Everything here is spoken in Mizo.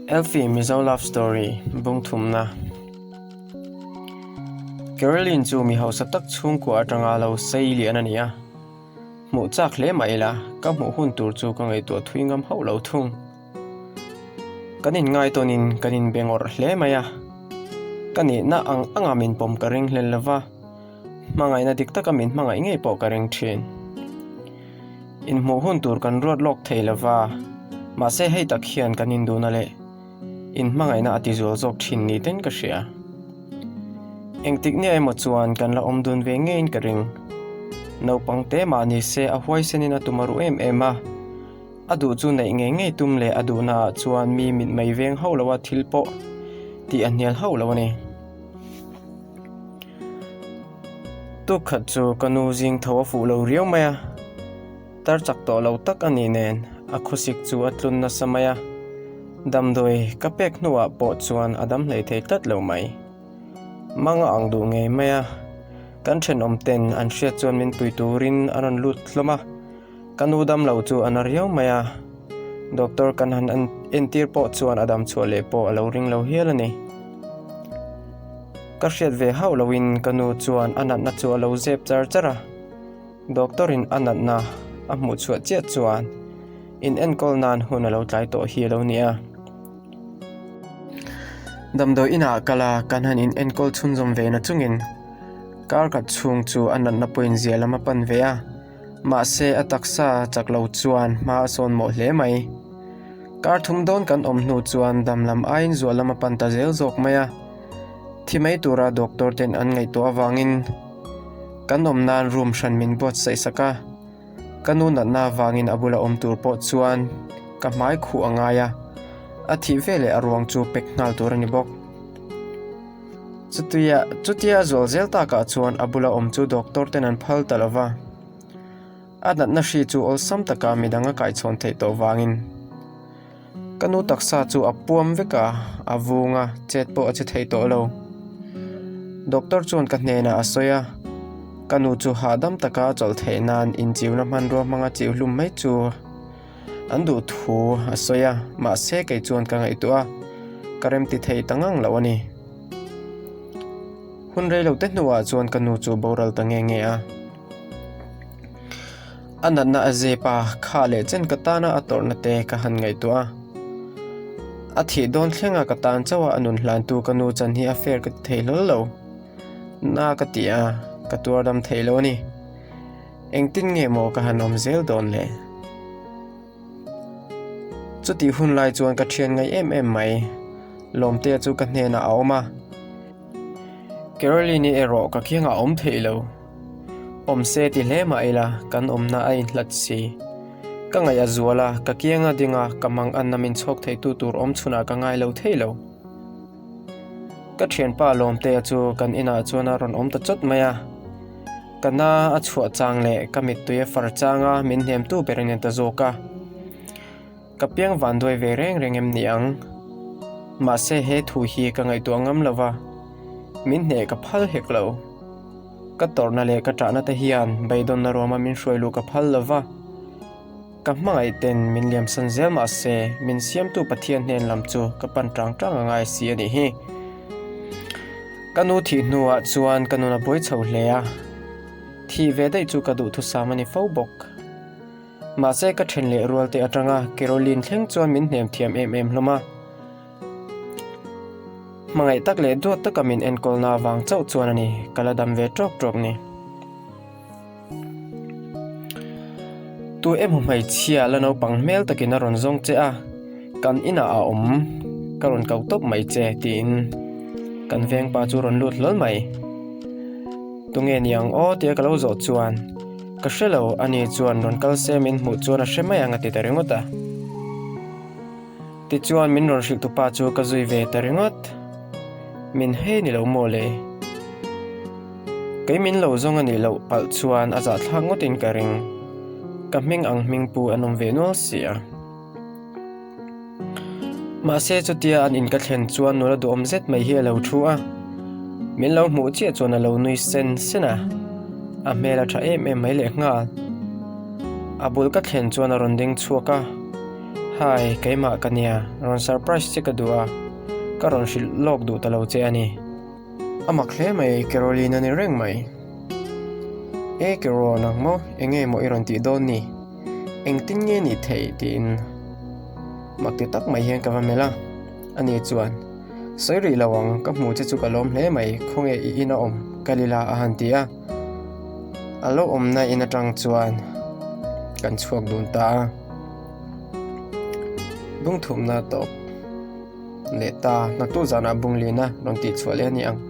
Elfie Mizo Love Story bung thumna Caroline chu mi hausa tak chhungkua atanga lo sei lian a ni a, hmuh chak hle mah ila ka hmuh hun tur chu ka ngaihtuah thui ngam hauh lo thung. Kan inngai tawnin kan inbe ngawrh hle mai a, ka nihna ang anga min pawm ka ring hlel lova, hmangaihna dik taka min hmangaih ngei pawh ka ring thin. Inhmuh hun tur kan ruat lawk thei lova, mahse hei tak hian kan induhna leh inhmangaihna a tizual zawk thin ni ten ka hria. Engtik nia emaw chuan kan la awm dun ve ngeiin ka ring. Naupang te mah ni se a huaisenin a tum a ruh em em a, a duh chu neih ngei ngei tum leh a duhnaah chuan mi mitmei veng hauh loa thil pawh tih a hnial hauh lo a ni. Tuk khat chu ka nu zing tho a fuh lo riau mai a, tar chak tawh lo tak a nih nen a khawsik chu a tlun nasa mai a, damdawi ka pek hnuah pawh chuan a dam hlei thei tlat lo mai. Mang a ang duh ngei mai a, kan thenawm ten an hriat chuan min pui turin a rawn lut hlawm a. Ka nu dam lo chu a na riau mai a, doctor kan han entir pawh chuan a dam chhuah leh pawh a lo ring lo hial a ni. Ka hriat ve hauh loin ka nu chuan a natna chu a lo zep char char a, doctor in a natna a hmuh chhuah chiah chuan in enkawl nan hun a lo tlai tawh hi a lo ni a. Damdawi inah kal a kan han in enkawl chhunzawm ve na chungin kar khat chhung chu a natna pawhin zia lam a pan ve a. Mahse a taksa chak lo chuan hma a sawn mawh hle mai. Kar thum dawn kan awm hnu chuan dam lam aiin zual lam a pan ta zel zawk mai a. Thi mai tura doctor ten an ngaihtuah avangin kan awm nan room hran min buatsaih sak a. Ka nu natna avangin a bula awm tur pawh chuan ka hmai khuh a ngai a, a thih veleh a ruang chu pek nghal tur a ni bawk. Chutia chutia a zual zel takah chuan a bula awm chu doctor ten an phal ta lo va, a natna hri chu awlsam taka midang a kaichhawn theih tawh vangin ka nu taksa chu a puam vek a, a vung a, chet pawh a che thei tawh lo. Doctor chuan ka hnenah a sawi a, ka nu chu hahdam taka a chawlh theih nan inchiuna hmanrua hmanga chiu hlum mai chu An duh thu a sawi a, mahse kei chuan ka ngaihtuah a, ka remti thei ta ngang lo a ni. Hun rei lo te hnuah chuan ka nu chu boral ta nge nge a. A natna a zep a, kha leh chen ka tana a tawrhna te ka han ngaihtuah a. A thih dawn thlenga ka tan chauh a, a nun hlantu ka nu chan hi a fair ka ti thei hlawl lo. Na ka ti a, ka tuar dam thei lo a ni. Engtin nge maw ka han awm zel dawn le? Chutih hun lai chuan ka thian ngai em em mai. Lawmtea chu ka hnenah a awm a. Caroline-i erawh ka kiangah a awm theih lo. Awm se ti hle mah ila kan awmna a inhlat si. Ka ngaih a zual a, ka kianga ding a, ka mang anna min chhawk theitu tur awm chhunah ka ngai lo thei lo. Ka thianpa Lawmtea chu kan inah chuan a rawn awm ta chawt mai a. Ka na a chhuah chang leh ka mittui a far chang a min hnemtu ber a ni ta zawk a. Ka piang van duai ve reng reng em ni ang? Mahse he thu hi ka ngaihtuah ngam lo va, min hneh ka phal hek lo. Ka tawrhna leh ka ṭahna te hian beidawnna ruama min hruai luh ka phal lo va. Ka hmangaih ten min liamsan zel mah se, min siamtu Pathian hnen lam chu ka pan tang tang a ngai si a nih hi. Ka nu thih hnuah chuan ka nun a buai chho hle a, thih ve daih chu ka duhthusam a ni fo bawk. Mahse ka then leh rual te atanga Caroline thleng chuan min hnem thiam em em hlawm a. Hmangaih tak leh duat taka min enkawlna avang chauh chuan a ni ka la dam ve tawk tawk ni. Tu emaw hmeichhia la naupang hmel takin a rawn zawng che a, kan inah a awm, ka rawn kau tawp mai che tiin kan vengpa chu a rawn lut hlawl mai. Tunge ni ang aw tia ka lo zawh chuan ka hre lo a ni chuan rawn kal se min hmuh chuan a hre mai ang a ti ta ringawt a. Tichuan min rawn hrilh tupa chu ka zui ve ta ringawt. Min hei ni lo maw le? Kei min lo zawng a nih loh palh chuan a zahthlak ngawtin ka ring. Ka hming ang hming pu an awm ve nual si a. Mahse chutia an in ka thlen chuan nula duhawm zet mai hi a lo thu a. Min lo hmuh chiah chuan a lo nui sen sen a. A hmel a tha em em mai lehnghal. A bul ka thlen chuan a rawn ding chhuak a. Hi, keimah ka nia, rawn surprise che ka duh a, ka rawn hrilh lawk duh ta lo che a ni. A mak hle mai, Caroline a ni reng mai. E Caro, nang maw, enge maw i rawn tih dawn ni? Engtin nge nih theih? tiin mak ti tak mai hian ka va melh a. Ani chuan, Sawi rih lo ang, ka hmuh che chu ka lawm hle mai, khawnge i in a awm? Ka lila a han ti a. A lo awmna in atang chuan kan chhuak dun ta a. Bungthumna tawp leh ta, naktuk zanah bunglina rawn tihchhuah leh a ni ang.